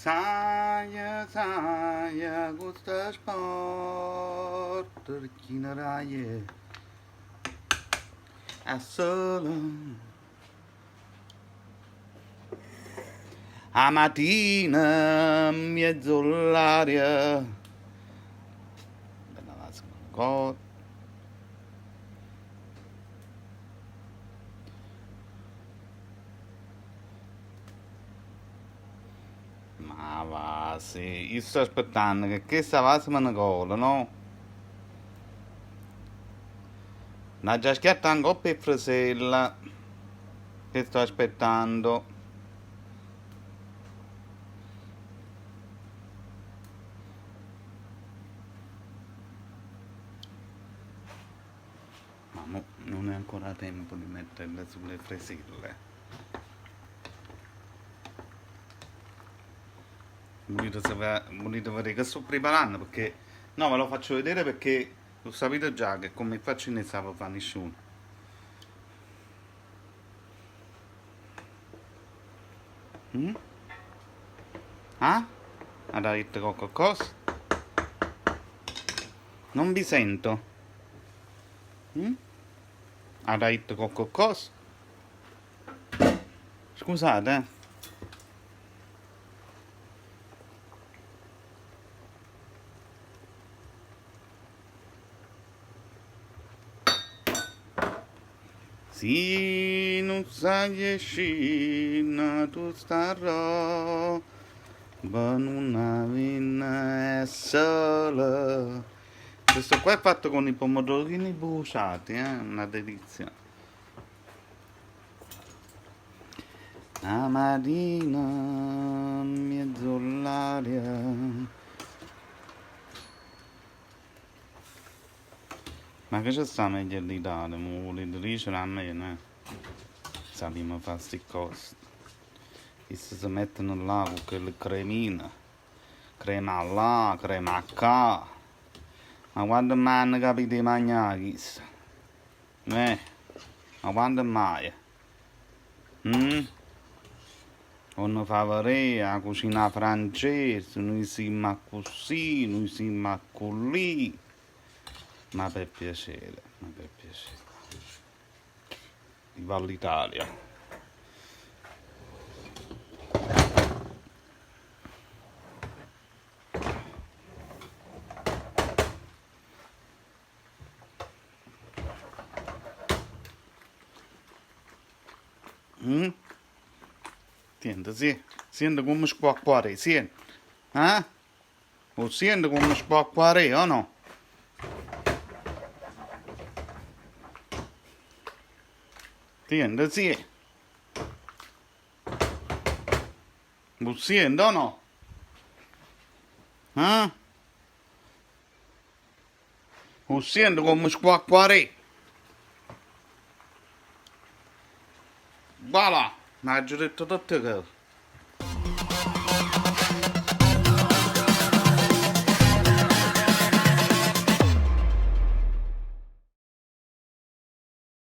Saglie, saglie cu sta sporta china d'aje a sola. 'A matina 'mmiezzo ll'aria. Bella vasca ancora. Ma va, sì, io sto aspettando che chesta vas me ne cola, no? N'aggia schiattà 'ncopp' 'e fresella che sto aspettando. Ma mo non è ancora tempo di metterle sulle freselle. Vulite sapè, vulite vedè che sto preparanno? Perché no, ve lo faccio vedere perché lo sapete già che come faccio ne sape fa nisciuno. Mm? Ah? Ha detto qualcosa? Non vi sento. Mm? Ha detto qualcosa? Scusate, eh. Si nun saglie scinne tu sta roba nun 'a vinne sola. Questo qua è fatto con i pomodorini bruciati, eh? Una delizia. 'A matina 'mmiezzo ll'aria. Ma che ce sta meglio 'e ll'Italia? M' 'o vulite dicere a me, neh? Sapimmo fa sti ccose. Chiste se mettono là cu chelle cremine. Crema 'a là, crema 'a ccà. Ma quando mai hanno capito 'e magnà chiste? Neh, ma quando maje? Mm? Vonno fa vedè 'a cucina francese, nuje simmo accussì, nuje simmo accullì. Ma per piacere, ma per piacere. Viva l'Italia! Mm? Siente, sì, siente comme squacquarea, siente. Eh? 'O siente comme squacquarea o no? Siente, sì. 'O siente o no? Eh? 'O siente comme squacquarea? Voilà! M'aggio detto tutte cose.